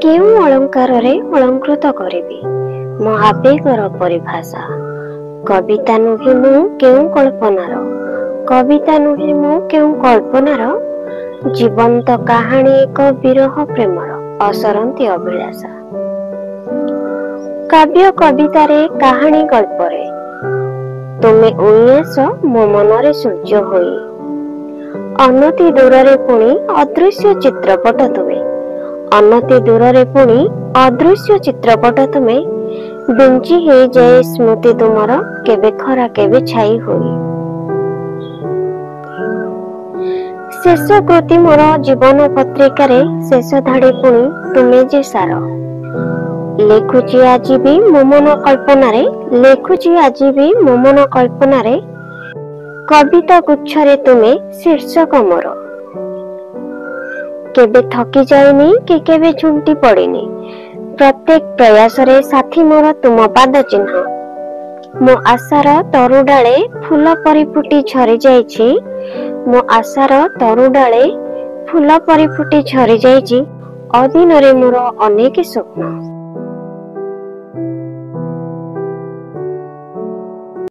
କେଉଁ ଅଳଙ୍କାରରେ ଅଳଙ୍କୃତ କରିବି ମୋ ଆବେଗର ପରିଭାଷା? କବିତା ନୁହେଁ ମୁଁ କେଉଁ କଳ୍ପନାର, କବିତା ନୁହେଁ ମୁଁ କେଉଁ କଳ୍ପନାର, ଜୀବନ୍ତ କାହାଣୀ ଏକ ବିରହ ପ୍ରେମର ଅସରନ୍ତି ଅଭିଳାଷା। କାବ୍ୟ କବିତାରେ, କାହାଣୀ ଗଳ୍ପରେ ତୁମେ ଉଇଁଆସ ମୋ ମନରେ ସୂର୍ଯ୍ୟ ହୋଇ। ଅନତି ଦୂରରେ ପୁଣି ଅଦୃଶ୍ୟ ଚିତ୍ରପଟ ତୁମେ, ଅନତି ଦୂରରେ ପୁଣି ଅଦୃଶ୍ୟ ଚିତ୍ରପଟ ତୁମେ, ବିଞ୍ଚି ହେଇଯାଏ ସ୍ମୃତି ତୁମର କେବେ ଖରା କେବେ ଛାଇ ହୋଇ। ଶେଷ କୃତି ମୋର ଜୀବନ ପତ୍ରିକାରେ ଶେଷ ଧାଡ଼ି ପୁଣି ତୁମେ ଯେ ସାର। ଲେଖୁଛି ଆଜି ବି ମୋ ମନ କଳ୍ପନାରେ, ଲେଖୁଛି ଆଜି ବି ମୋ ମନ କଳ୍ପନାରେ, କବିତା ଗୁଚ୍ଛରେ ତୁମେ ଶୀର୍ଷକ ମୋର। କେବେ ଥକି ଯାଇନି କି କେବେ ଝୁଣ୍ଟି ପଡ଼ିନି, ପ୍ରତ୍ୟେକ ପ୍ରୟାସରେ ସାଥୀ ମୋର ତୁମ ପାଦ ଚିହ୍ନ। ମୋ ଆଶାର ତରୁ ଡାଳେ ଫୁଲ ପରି ଫୁଟି ଝରି ଯାଇଛି, ମୋ ଆଶାର ତରୁ ଡାଳେ ଫୁଲ ପରି ଫୁଟି ଝରି ଯାଇଛି ଅଦିନରେ ମୋର ଅନେକ ସ୍ୱପ୍ନ।